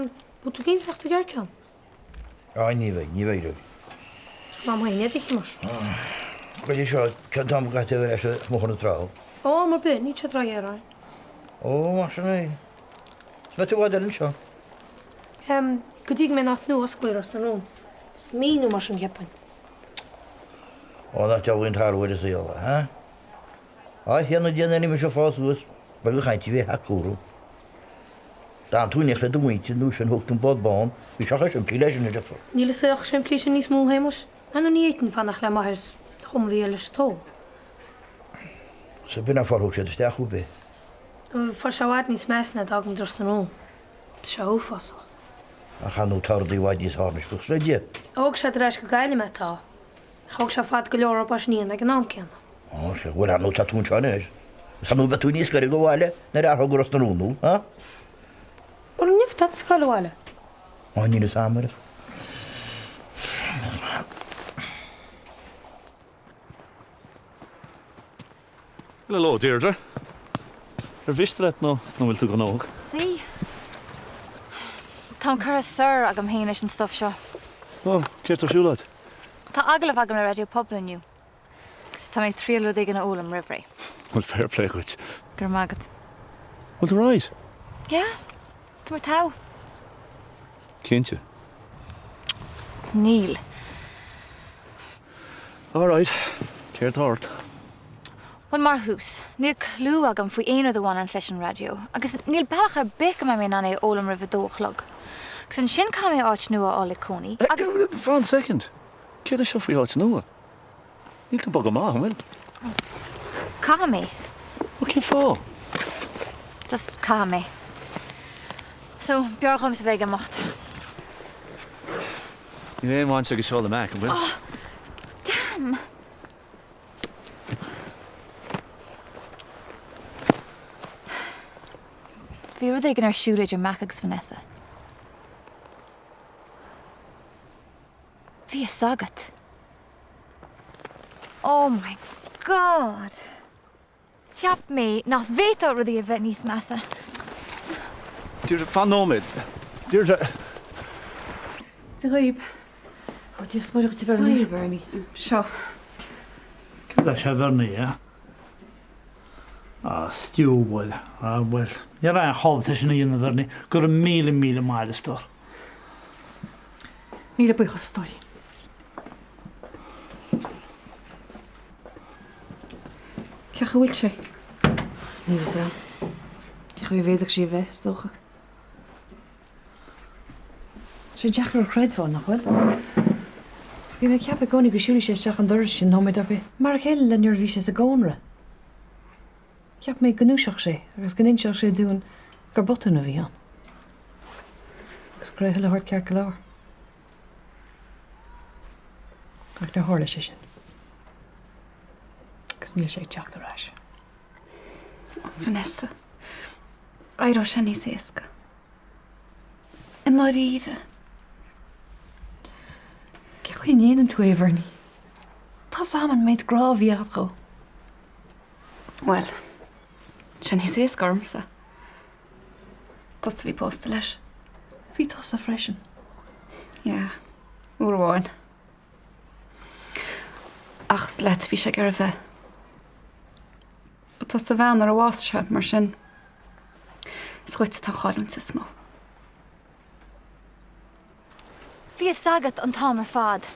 Bhfuil tú cinnte nach tú ag iarraidh ceann? Á, ní bheidh, ní bheidh, Ruby. Ná mé féin é, a Shéamais. Goidé seo, cén t-am a gcaithfidh tú a bheith ar ais amuigh chun na trá? Ó, am ar bith, níl sé drochghéar orainn. Ó, mar sin é. Is mbeidh tú i bhfad eile anseo? Em, go dtí go mbeidh an áit nua osclaithe i Ros na Rún. Mí nó mar sin, cheapfainn. Ó, nach diabhal an t-athrú ar an saol é, ha? Á, a Thiarna Dia, nuair a bhí mise ag fás suas, b'eagal chaint a bhí ag cúram. D'fhan tú in éineacht le do mhuintir nó sin thóg tú an bád bán, bhí sé chomh simplí leis sin, a deirfiúr. Níl an saol chomh simplí sin níos mó, a Shéamais. Ar ndóigh ní fhéadfainn fanacht le m'athair is chuma a bhí air leis an tól. Sea, b'in an fáth ar thóg siad isteach thú, ab é? Fuair sé i bhfad níos measa nuair a d'fhág muid Ros na Rún. Tá sé uafásach. Ach ar ndóigh tá rudaí i bhfad níos fearr anois, buíochas le Dia. Thóg siad ar ais go Gaillimh mé, tá. Thóg sé fad go leor ó ba sin a dhéanamh ag an am céanna. Ó, sea, bhuel, ar ndóigh tá tú anseo anois. Is ar ndóigh beidh tú níos gaire do bhaile nuair a athróidh go Ros na Rún thú, ha? Bhuel, an nimh duit ag goil abhaile? Ó, níl fhios a'm, ar. Well, hello, Deirdre. Ar mhiste leat nó an bhfuil tú gnóthach? Sea. Táim curtha soir agam féin leis an stuif seo. Ó, céard tá ar siúl agat? Tá agallamh agam le Raidió Pobal inniu. Agus tá mé ag triail rud éigin a fhoghlaim roimh ré. Bhuel, fair play dhuit. Go raibh maith agat. Bhfuil tú right? Yeah, tá mé togha. Cinnte. Níl. All right, céard tá ort? Bhuel, mar thús, níl clue agam faoi aon rud a bhaineanns leis an raidió, agus níl bealach ar bith go mbeidh mé in ann é a fhoghlaim roimh a dó a chlog. Agus ansin caithfidh mé áit nua a fháil le cónaí, agus. Fan soicind! Céard é seo faoi áit nua? Níl tú ag bogadh amach, an bhfuil? Caithfidh mé. Ó, cén fáth? Just caithfidh mé. So, b'fhearr dhomsa bheith ag imeacht. Níl aon bhaint aige seo le Mac, an bhfuil? Oh, damn! Bhí rud éigin ar siúl idir Mac agus Vanessa. Bhí fhios agat. Oh my God! Cheap mé nach bhféadfadh rudaí a bheith níos measa. Deirdre, fan nóiméad. Deirdre. Dia dhaoib. Ó, Dia is Muire dhuit, a Bhernie. Hi, Bernie. Seo. Céard é seo, a Bhernie, eh? Ah, stew, bhuel. Ah, bhuel. Ní raibh aon chall duit é sin a dhéanamh, a Bhernie. Go raibh míle, míle maith agat, a stór. Míle buíochas, a stóirín. Cén chaoi a bhfuil sé? Níl fhios a'm. Cén chaoi a bhféadfadh sé a bheith, is dócha. Tá sé deacair a chreidbheáil, nach bhfuil? Bhí mé ag ceapadh i gcónaí go siúlfaidh sé isteach an doras sin nóiméad ar bith. Mar a chéile le nuair a bhí sé sa gcónra. Cheap mé go ndúiseodh sé agus go n-inseodh sé dúinn gur botún a bhí ann. Agus go raibh chuile shórt ceart go leor. Ach níor tharla sé sin. Agus níl sé ag teacht ar ais. Vanessa, éireoidh sé níos éasca. I ndáiríre. Cén chaoi a ndéanann tú é, a Bhernie? Tá's a'm an méid grá a bhí agat dhó. Bhuel, tá sé níos éasca ormsa. Tusa a bhí pósta leis. Bhí tusa freisin. Yeah, uair amháin. Ach is leat a bhí sé ag iarraidh bheith. Ba tusa a bhean nuair a bhásaigh sé, mar sin is dhuit atá an chailliúint is mó. Bhí fhios agat an t-am ar fad.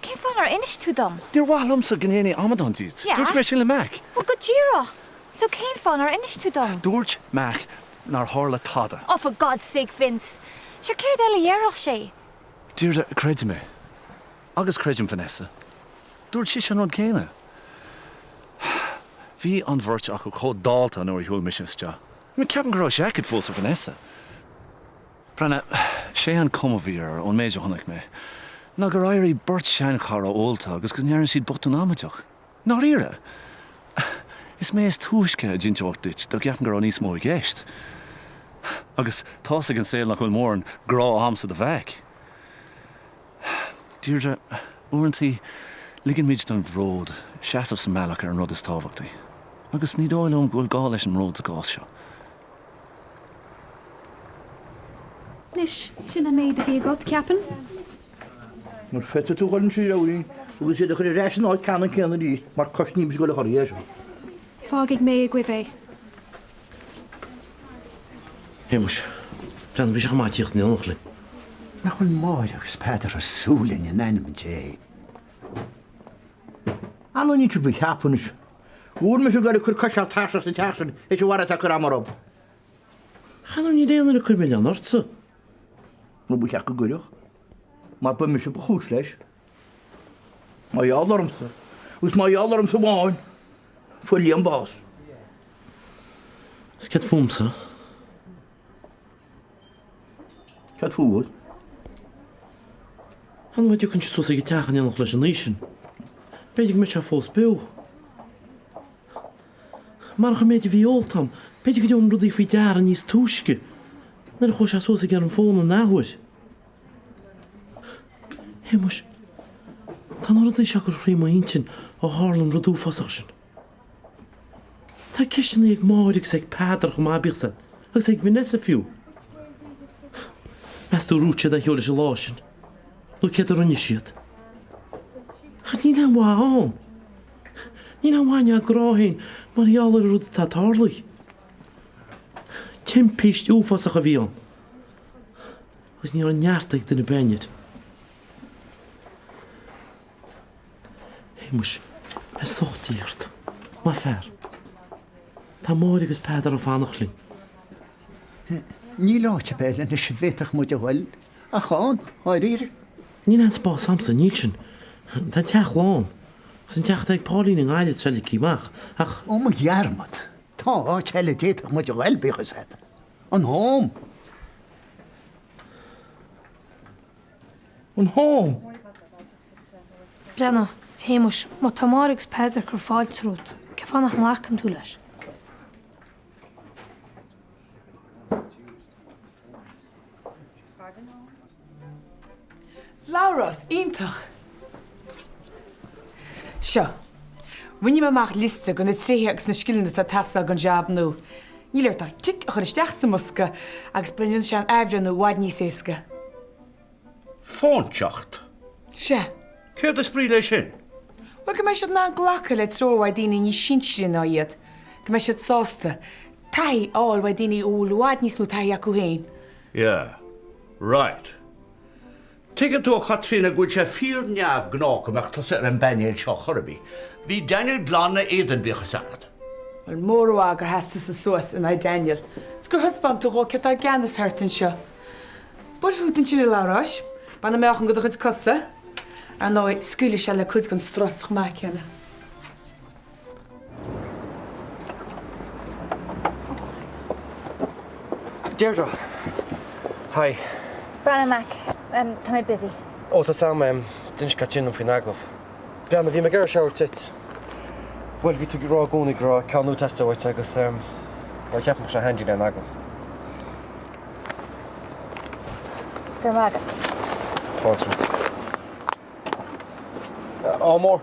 Cén fáth nár inis tú dom? Níor mhaith liomsa go ndéanfaí amadán díot. Yeah. Dúirt mé sin le Mac. Bhuel, go díreach! So cén fáth nár inis tú dom? Dúirt Mac nár tharla tada. Oh, for God's sake, Vince! Sure céard eile a dhéarfadh sé? Deirdre, creidim é. Agus creidim Vanessa. Dúirt sise an rud céanna. Bhí an bheirt acu chomh dálta nuair a shiúil mise isteach. Ceapaim go raibh seaicéad fós ar Vanessa. Breathnaigh, sé an cuma a bhí air, ón méid a chonaic mé, ná gur éirigh beirt seanchara ólta agus go ndearna siad botún amaideach. I ndáiríre! Is mé is túisce a d'inseodh duit dá gceapfainn go raibh níos mó i gceist. Agus tá's ag an saol nach bhfuil mórán grá a'msa do Mhac. Deirdre, uaireantaí ligimid don bhród seasamh sa mbealach ar an rud is tábhachtaí. Agus ní dóigh liom go bhfuil gá leis an mbród sa gcás seo. Anois, sin an méid a bhí agat, ceapaim. Mar féadfaidh tú dhul ansin leabhairín agus iad a chur ar ais san áit ceannann céanna arís mar cosnaím mise go le chorraí é seo. Fágfaidh mé agaibh é. Shéamuis, Breathnaigh, bhí sé chomh maith tíocht in éineacht linn. Nach bhfuil Máire agus Peadar ag súil linn in ainm Dé? Ar ndóigh níl sibh ag ceapadh anois go bhfuil mise ag dul ag cur cois ar tairseach sa teach sin leis an bhfear atá ag cur ama orthu. Chan níl aon duine ag cur milleán ortsa. Nó ba cheart go gcuirfeadh, mar ba mise ba chúis leis. Mar gheall ormsa, agus mar gheall ormsa amháin, fuair Liam bás. Is céard fúmsa? Céard fút? Ar ndóigh dá dtiocfainnse suas ag an teach in éineacht leis an oíche sin, b'fhéidir go mbeadh sé fós beo. Marach an méid a bhí ólta a'm, b'fhéidir go dtabharfainn rudaí faoi deara níos túisce nuair a chuaigh sé suas ag ar an bhfón an athuair. Shéamuis, tá na rudaí seo ag cur thrí m'intinn ó tharla an rud uafásach sin. Tá ceisteanna ag Máire agus ag Peadar chomh maith, bíodh san, agus ag Vanessa fiú. Meas tú ar dhúirt siad a sheol leis an lá sin? Nó céard a rinne siad? Ach níl aon mhaith ann. Níl aon mhaith inár gcrá féin mar gheall ar an rud atá tarlaithe. Timpist uafásach a bhí ann. Agus ní raibh neart ag duine ar bith air. Shéamuis, beidh sórt de dhíth ort. Maith fear. Tá Máire agus Peadar ag fanacht linn. Níl áit ar bith eile anois a bhféadfadh muid a ghoil ach ann, dháiríre. Níl aon spás a'msa, níl sin. Tá an teach lán. Agus an teach atá ag Pauline i nGaillimh tá sé ligthe amach, ach. Ó mo dhearmad! Tá áit eile a d'fhéadfadh muid a ghoil, bíodh fhios a'd. An Home! An Home! Breathnaigh, a Shéamuis, má tá Máire agus Peadar ag cur fáilte romhat, cén fáth nach nglacann tú leis? Labhrás, Iontach! Seo. Rinne mé amach liosta de na tréithe agus na scileanna atá ag teastáil don jab nua. Níl ort ach tic a chur isteach sa mbosca agus beidh an athbhreithniú i bhfad níos éasca. Fóinteacht? Sea. Céard is brí leis sin? Bhuel, go mbeidh siad in ann glacadh le treoir uaidh daoine níos sinsire ná iad, go mbeidh siad sásta taithí a fháil uaidh daoine a bhfuil i bhfad níos mó taithí acu féin. Yeah. Right. Tuigeann tú, a Chaitríona, go bhfuil sé fíor-neamhghnách go mbeadh tusa ar an bpainéal seo chor ar bith. Bhí Daniel glan ina éadan, bíodh fhios agat. Bhuel, mór an mhaith gur sheas tusa suas in aghaidh Daniel, 's gur thaispeáin tú dhó cé atá i gceannas thart anseo. Buail fút ansin, a Labhráis. Bain an meáchan de do chuid cosa. Ar ndóigh, scaoilfidh sé le cuid den strus chomh maith céanna. Deirdre. Hi. Breathnaigh, Mac, tá mé busy. Ó, tá 's a'm, d'inis Caitríona dom faoin agallamh. Breathnaigh, bhí mé ag iarraidh seo a thabhairt duit. Bhuel, bhí tú ag rá i gcónaí go raibh ceann nua ag teastáil uait agus, bhuel, cheap mé go mbeadh sé handy le an agallamh. Go raibh maith agat. Fáilte romhat. Ádh mór.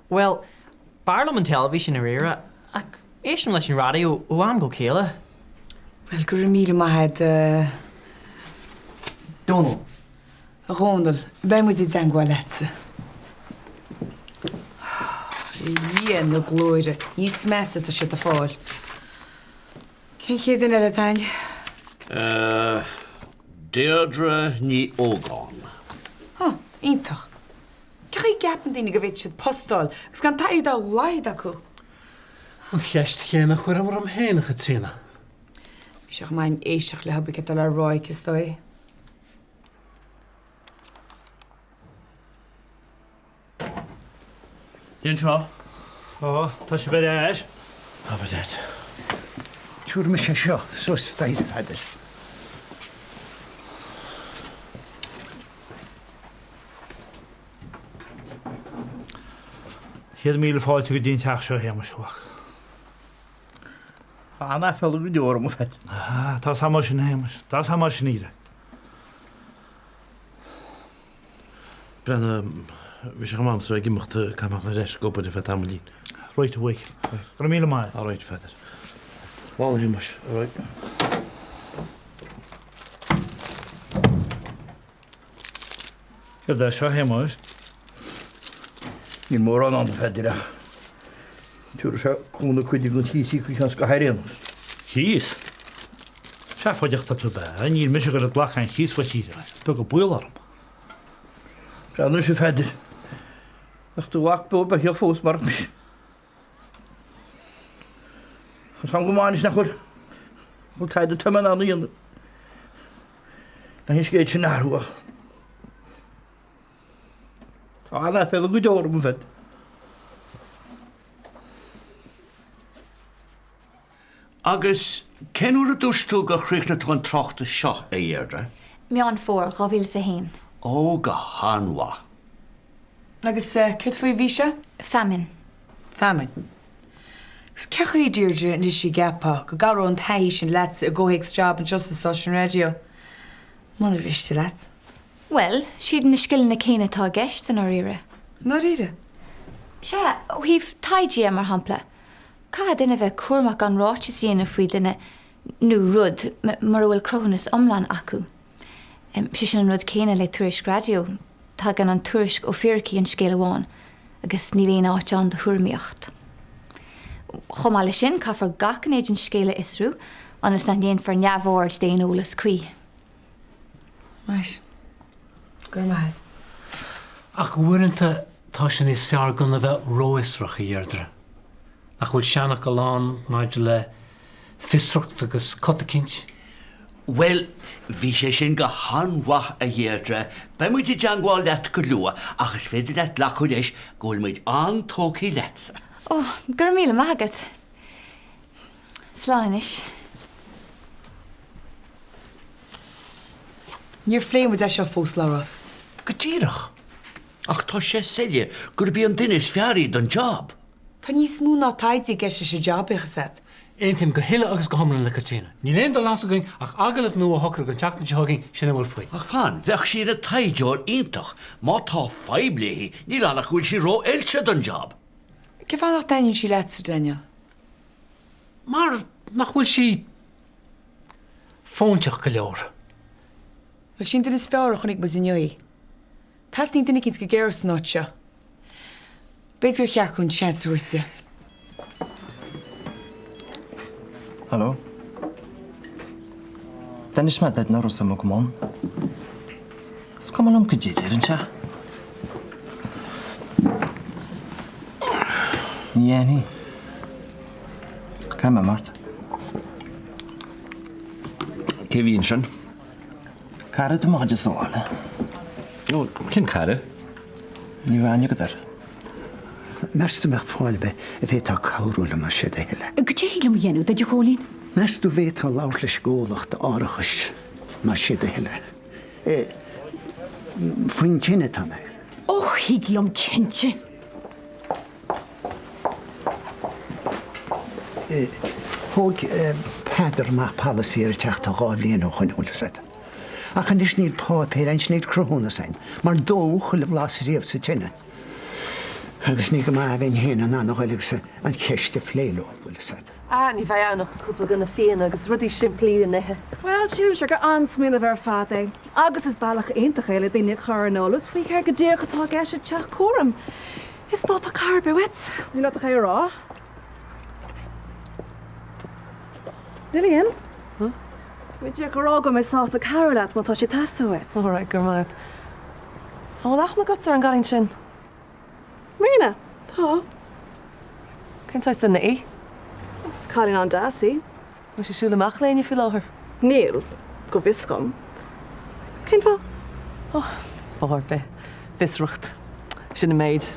Bhuel, b'fhearr liom an teilifís i ndáiríre, ach éistim leis an raidió ó am go chéile. Bhuel, go raibh míle maith agat, a. Dónall. A Dhónaill, beidh muid i dteangmháil leatsa. A Dhia na glóire, níos measa atá siad ag fáil. Cén chéad duine eile atá againn? Deirdre Ní Ógáin. Ó, iontach. Cén chaoi a gceapann daoine go bhféadfaidh siad post a fháil agus gan taithí dá laghad acu? An cheist chéanna a chuirim orm féin, a Chaitríona. Bhí sé chomh maith againn éisteacht le cibé céard atá le rá aici, is dóigh. Cén seo? Ó, tá sibh ar ais. Abair leat. Tabharfaidh mise seo suas staighre, a Pheadair. 100,000 fáilte go dtí an teach seo, a Shéamais, a mhac. Tá an-aiféala go deo orm, a Pheadair. Ah, tá 's a'm mar sin, a Shéamais. Tá 's a'm mar sin, a Dhia. Breathnaigh, bhí sé chomh maith agamsa ag imeacht, caithfidh mé dul ar ais ag obair ar feadh tamaillín. Right, a Mhichíl. Go raibh míle maith. All right, Pheadair. Slán a Shéamais. Alright. Céard é seo, a Shéamais? Níl mórán ann, a Pheadair, ach tabharfaidh sé cúnamh cuid den chíos a íoc an scaitheamh ar aon nós. Cíos? Seafóideach atá tú ab ea? Níl mise ag goil ag glacadh aon chíos uait, a Dheirdre. Beag an baol orm. Breathnaigh anois, a Pheadair. Bheadh do mhac beo beithíoch fós marach mise. Tá 's a'm go maith anois nach bhfuil nach bhfuil tada atá mé in ann a dhéanamh. Le an scéal sin a athrú ach tá an-aiféala go deo orm a Pheadair. Agus cén uair a dúirt tú gur chríochnaigh tú an tráchtas seo, a Dheirdre? Meán Fómhair, 2001. Ó, go han-mhaith. Agus céard faoi a bhí sé? Feamainn. Feamainn. Agus cén chaoi, a Dheirdre, anois a gceapfá go gcabhródh an taithí sin leatsa i gcomhthéacs job anseo sa stáisiún raidió? Munar mhiste leat. Bhuel, siad na scileanna céanna atá i gceist, i ndáiríre. I ndáiríre? Sea, ó thaobh taighde dhe, mar shampla. Caithfidh duine bheith cúramach gan ráiteas a dhéanamh faoi dhuine nó rud mura bhfuil cruthúnas iomlán acu. Sé sin an rud céanna le tuairisc raidió, tagann an tuairisc ó fíricí an scéil amháin agus níl aon áit ann do thuairimíocht. Chomh maith leis sin, caithfear gach gné den scéal a fhiosrú ionas nach ndéanfar neamhaird d'aon eolas cuí. Right. Go raibh maith agat. Ach uaireanta tá sé níos fearr gan a bheith rófhiosrach, a Dheirdre. Nach bhfuil seanfhocal ann maidir le fiosracht agus cotaicinnt? Bhuel, bhí sé sin go han-mhaith, a Dheirdre. Beidh muid i dteangmháil leat go luath, ach is féidir leat glacadh leis go bhfuil muid an-tógtha leatsa. Ó, go raibh míle maith agat. Slán anois. Níor phléigh muid é seo fós, Labhrás. Go díreach. Ach tá sé soiléir gurb í an duine is fearr í don job. Tá níos mó ná taighde i gceist leis an job, bíodh 'fhios a'd. Aontaím go huile agus go hiomlán le Caitríona. Níl aon dul as againn ach agallamh nua a shocrú don tseachtain seo chugainn, sin a bhfuil faoi. Ach fan, bheadh sí ina taighdeoir iontach. Má tá fadhb léi, níl ann ach go bhfuil sí ró-oilte don job. Cén fáth nach dtaitníonn sí leatsa, Daniel? Mar nach bhfuil sí fóinteach go leor. Bhuel, sí an duine is fearr a chonaic muid inniu í. Teastaíonn duine eicínt go géar san áit seo. B'fhéidir gur cheart dúinn seans a thabhairt di. Haló? D'inis mé duit nach raibh suim agam ann. Is cuma liom cad é deireann sé. Ní dhéanfaidh. Caithfidh mé imeacht. Cé a bhí ansin? Cara de mo chuid as an bhaile. Ó, cén cara? Ní raibh aithne agat air. Meas tú an mbeadh fáth ar bith a bhféadfá cabhrú liom más é do thoil é? Cad é a thig liom a dhéanamh duit, a Chóilín? Meas tú an bhféadfá labhairt leis an gcomhlacht árachais más é do thoil é? Faoin tine atá mé. Ó, thig liom cinnte. Thóg Peadar amach polasaí ar an teach tá 2 bhliain ó shoin, bhfuil fhios a'd. Ach anois níl páipéir a'inn 's níl cruthúnas a'inn, mar dódh chuile bhlas riamh sa tine. Agus ní go maith a bheinn féin in ann a ghoil agus an cheist a phlé leo, bhfuil fhios a'd. Ah, ní bheidh ann ach cúpla gunna fíona agus rudaí simplí le n-ithe. Bhuel, sílimse gur an-smaoineamh ar fad é. Agus is bealach iontach é le daoine a chur ar an eolas faoi céard go díreach atá i gceist le teach cúraim. Is má tá cabhair ar bith uait, níl ort ach é a rá. Lillian? Huh? Bhí mé díreach a rá go mbeidh mé sásta cabhrú leat má tá sé ag teastáil uait. All right, go raibh maith agat. An bhfuil aithne agatsa ar an gcailín sin? Marina? Tá. Cén saghas duine í? Is cailín an-deas í. Bhfuil sí ag siúl amach le éinne faoi láthair? Níl, go bhfios dhom. Cén fáth? Ó, fáth ar bith. Fiosracht. Sin an méid.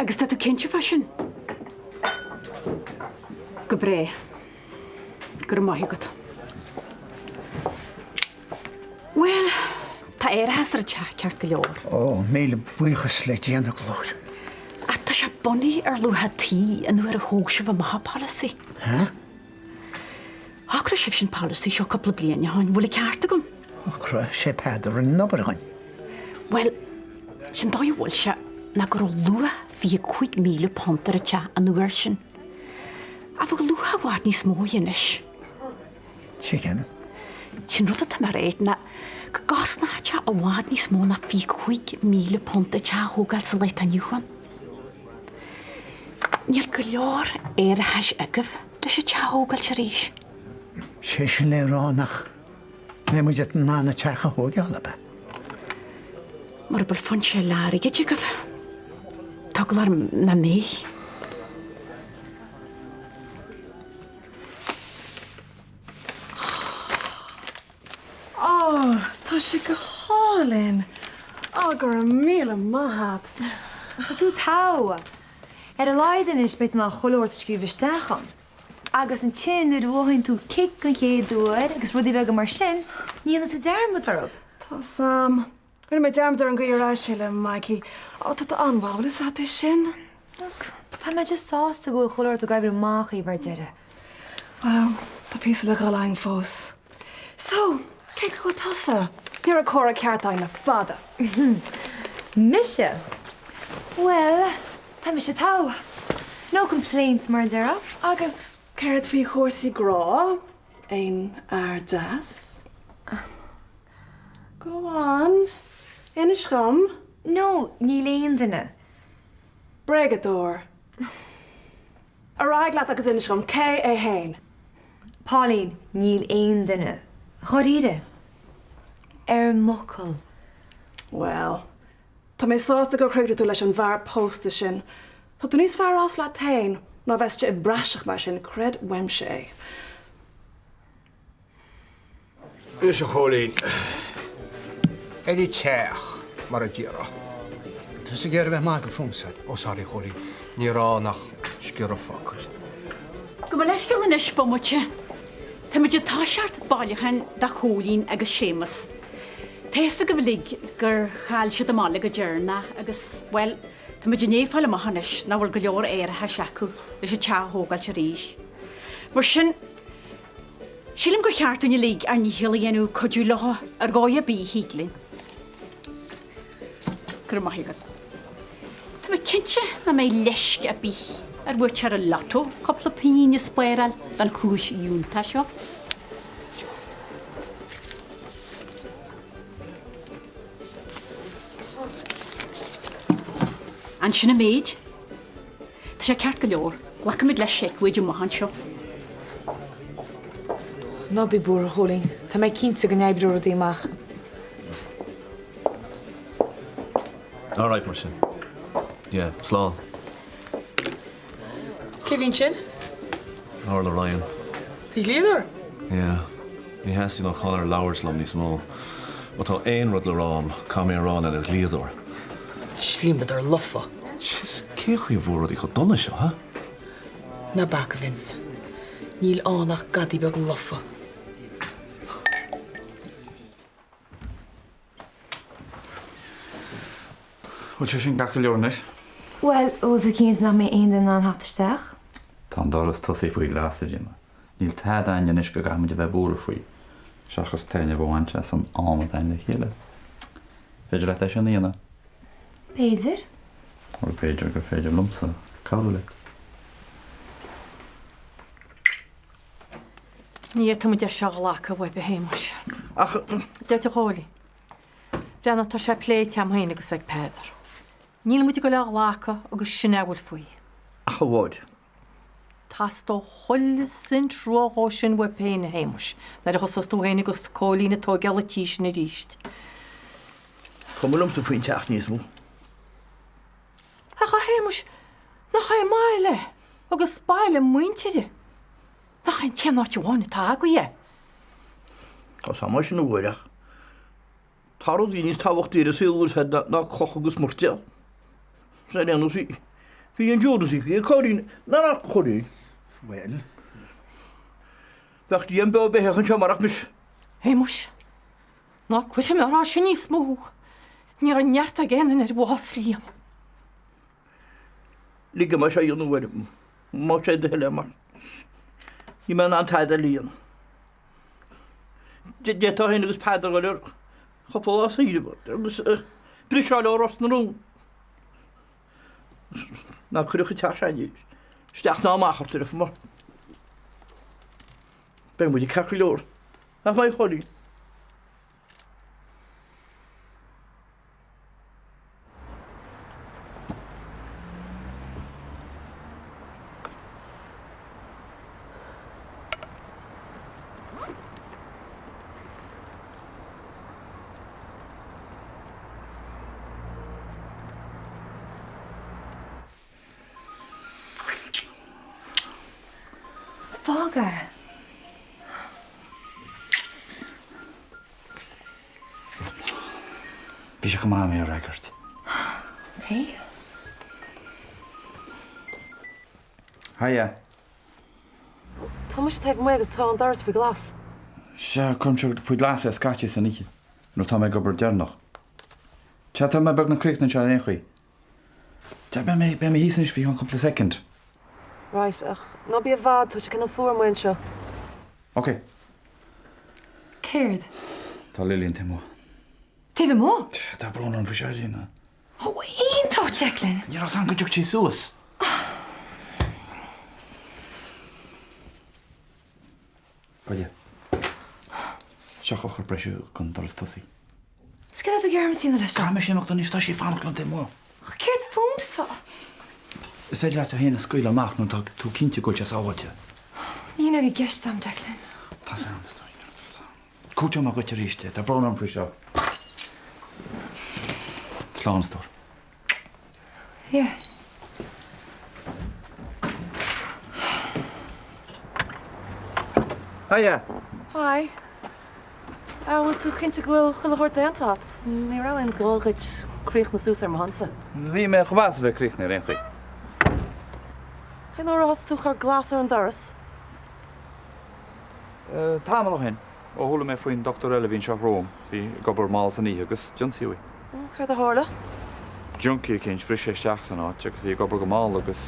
Agus tá tú cinnte fá sin? Go breá. Go raibh maith agat. Bhuel, tá árachas ar an teach ceart go leor. Ó, míle buíochas le Dia, a Ghlóir. Ach tá sé bunaithe ar luach an tí an uair a thóg sibh amach an polasaí. Hä? Shocraigh sibh sin polasaí seo cúpla bliain ó shin, bhfuil an ceart agam? Shocraigh, sé Peadar a rinne an obair dhuinn. Bhuel, sin dóigh a bhfuil sé ná go raibh luach £25,000 ar an teach an uair sin. Ach bheadh luach i bhfad níos mó air anois. Tuigim. Sin rud atá mé a rá ná go gcosnódh sé i bhfad níos mó ná £25,000 an teach a thógáil sa lá atá inniu ann. Níl go leor árachais agaibh leis an teach a thógáilt arís. Sé sin le rá nach mbeidh muid in ann an teach a thógáil, ab ea? Mura bhfuil foinse eile airgid agaibh, tá eagla orm nach mbeidh. Ó, tá sé go hálainn! Ó, go raibh míle maith a't. Tá tú togha! Ar a laghad anois beidh tú in ann chuile shórt a scríobh isteach ann. Agus ansin nuair a mhothaíonn tú cic an chéad uair agus rudaí beaga mar sin, ní dhéanfaidh tú dearmad orthu. Tá 's a'm. Rinne mé dearmad ar an gcaoi ar ais le Maggie. Ó, tá tú an-mhaith, bhfuil fhios a't é sin? Look, tá mé just sásta go bhfuil chuile shórt ag oibriú amach dhaoibh ar deireadh. Well, tá píosa le dhul againn fós. So, cén chaoi a bhfuil tusa? Ní raibh comhrá ceart againn le fada. Mise? Bhuel, tá mise togha. No complaints, mar a déarfá. Agus céard faoi chúrsaí grá? Aon fhear deas? Go on, inis dhom. No, níl aon duine. Bréagadóir. Ar aghaidh leat agus inis dhom, cé é fhéin? Pauline, níl aon duine. Dháiríre. Ar m'fhocal. Bhuel, tá mé sásta gur chríochnaigh tú leis an bhfear pósta sin. Tá tú níos fearr as leat fhéin ná bheith istigh i bpraiseach mar sin, creid uaimse é. Anois a Chóilín, ar an teach, mar a déarfá. Tusa ag iarraidh a bheith ag magadh fúmsa. Ó sorry, a Chóilín, ní raibh ann ach sciorra focail. Gabh mo leithscéal anois, bomaite. Táimid ag toiseacht bailiúcháin do Chóilín agus Séamus. Tá fhios agaibh uilig gur chaill siad a mbaile go deireanach agus, bhuel, táimid i ndiaidh fáil amach anois nach bhfuil go leor árachais acu leis an teach a thógáilt arís. Mar sin, Sílim gur cheart dúinn uilig ár ndícheall a dhéanamh cuidiú leo ar dhóigh ar bith a thig linn. Go raibh maith agat. Tá mé cinnte nach mbeidh leisce ar bith ar bhuaiteoir an lotto cúpla pingin a spáráil don chúis fhiúntach seo. Ansin an méid. Tá sé ceart go leor, glacfaimid le seic uait amach anseo. Ná bí buartha, a Chóilín. Tá mé cinnte go n-oibreoidh rudaí amach. Alright mar sin. Yeah, slán. Cé bhí ansin? Orla Ryan. Do dhlíodóir? Yeah. Ní theastaíonn ó Chonor labhairt liom níos mó. Má tá aon rud le rá agam, caithfidh mé a rá lena dhlíodóir. Dlíodóir lofa. Jeez, cén chaoi a bhfuair rudaí chomh dona seo, ha? Ná bac, a Vince. Níl ann ach gadaí beag lofa. Bhfuil sé sin ceart go leor anois? Bhuel, bhfuil tú cinnte nach mbeidh aon duine in ann theacht isteach? Tá an doras tosaigh faoi ghlas, a Ríona. Níl tada againn anois go gcaithfimid a bheith buartha faoi, seachas taitneamh a bhaint as an am atá againn le chéile. Féidir leat é sin a dhéanamh? B'fhéidir. Nó b'fhéidir gur féidir liomsa cabhrú leat. Ní fhéadfaimid é seo a ghlacadh uaibh, a Shéamais. Ach. Deir a Chóilín. Breathnaigh, tá sé pléite agam féin agus ag Peadar. Níl muid ag dul é a ghlacadh agus sin é a bhfuil faoi. Ach a Mháire. Theastódh chuile cent rua dhó sin uaibh féin, a Shéamais, nuair a thosós tú féin agus Cóilín ag tóigeáil an tí sin arís. Cuma liomsa faoin teach níos mó. Ach a Shéamais, nach é an baile é, agus baile muintire. Nach é an t-aon áit amháin atá agaibh é. Tá 's a'm é sin a Mháire ach tá rudaí níos tábhachtaí ar an saol bhfuil 's a'd ná cloch agus moirtéal. Is ar aon nós bhí. Bhí an Judas, bhí an Cóilín, ná nach Cóilín. Bhuel. Bheadh Liam beo beathach anseo marach mise. Shéamuis, ná cloisim á rá sin níos mó. Ní raibh neart ag aon duine ar bhás Liam. Lig dom é seo a dhéanamh uair, má sé do thoil é mar níl mé in ann tada eile a dhéanamh. D'fhéadfá féin agus Peadar a dhul ar chúpla lá saoire agus briseadh ó Ros na Rún. Ná cuireadh an teach sin isteach ná amach ort ar mar beidh muid ag ceart go leor. Nach mbeidh, a Chóilín? Fág é. Bhí sé go maith mé a fhreagairt. Ok. Hiya. Tá mise taobh amuigh agus tá an doras faoi ghlas. Sea, cuirimse faoi ghlas é scaití san oíche nuair atá mé ag obair deireanach. Sea, tá mé beagnach críochnaithe anseo ar aon chaoi. Sea, beidh mé, beidh mé thíos anois faoi cheann cúpla soicind. Right, ach ná bí i bhfad, tá sé cineál fuar amuigh anseo. Ok. Céard? Tá Lillian taobh amuigh. Taobh amuigh? Sea, tá brón orm faoi seo, a Ríona. Ó, iontach, Declan! Ní raibh 's a'm go dtiocfadh sí suas. Goidé. Seo eochair breise don doras tosaigh. Is céard atá tú ag iarraidh orm a dhéanamh leis seo? Caithfidh mise imeacht anois, tá sí ag fanacht liom taobh amuigh. Ach céard fúmsa? Is féidir leat tú féin a scaoileadh amach nuair atá tú cinnte go bhfuil sé sábháilte. Ní hin a bhí i gceist a'm, Declan. Tá 's a'm, a stóirín, tá 's a'm. Cúiteoidh mé dhuit arís é. Tá brón orm faoi seo. Slán, a stór. Yeah. Hiya. Hi. An bhfuil tú cinnte go bhfuil chuile shórt déanta agat? Ní raibh aon ghá dhuit críochnú suas ar mo shonsa. Bhí mé chomh maith is a bheith críochnaithe ar aon chaoi. Cén uair a thosaigh tú ag cur glas ar an doras? Tamall ó shin, ó chuala mé faoin dochtúir eile a bhí anseo romham, bhí ag obair mall san oíche agus d'ionsaíodh í. Céard a tharla? Junkie eicínt, bhris sé isteach san áit agus í ag obair go mall agus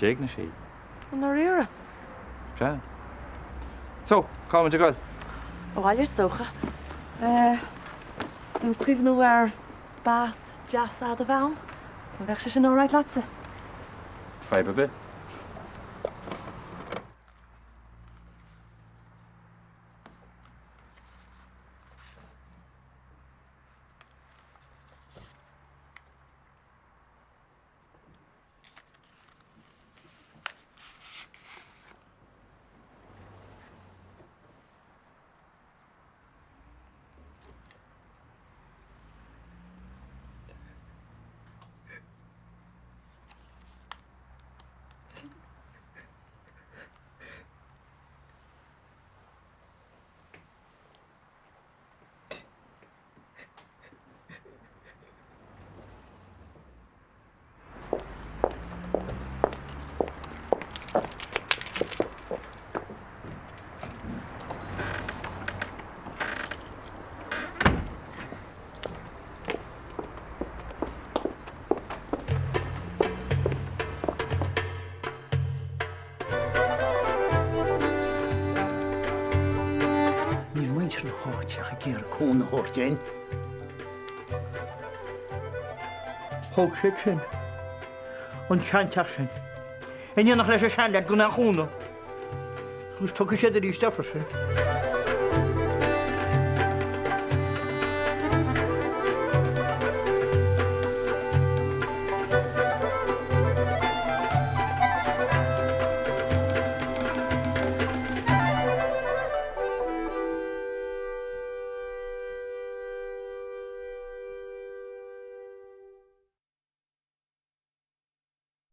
d'éignigh sé í. I ndáiríre? Sea. So, cá bhfuil muid ag goil? Abhaile is dócha. Bhí mé ag cuimhniú ar bath deas fada a bheith ann. An bheadh sé sin alright leatsa? Fadhb ar bith. Níl muintir na háite ach ag iarraidh cúnamh a thabhairt dúinn. Thóg siad sin, an seanteach sin, in éineacht leis an seanleaid gan aon chúnamh, agus tógfaidh siad arís é freisin.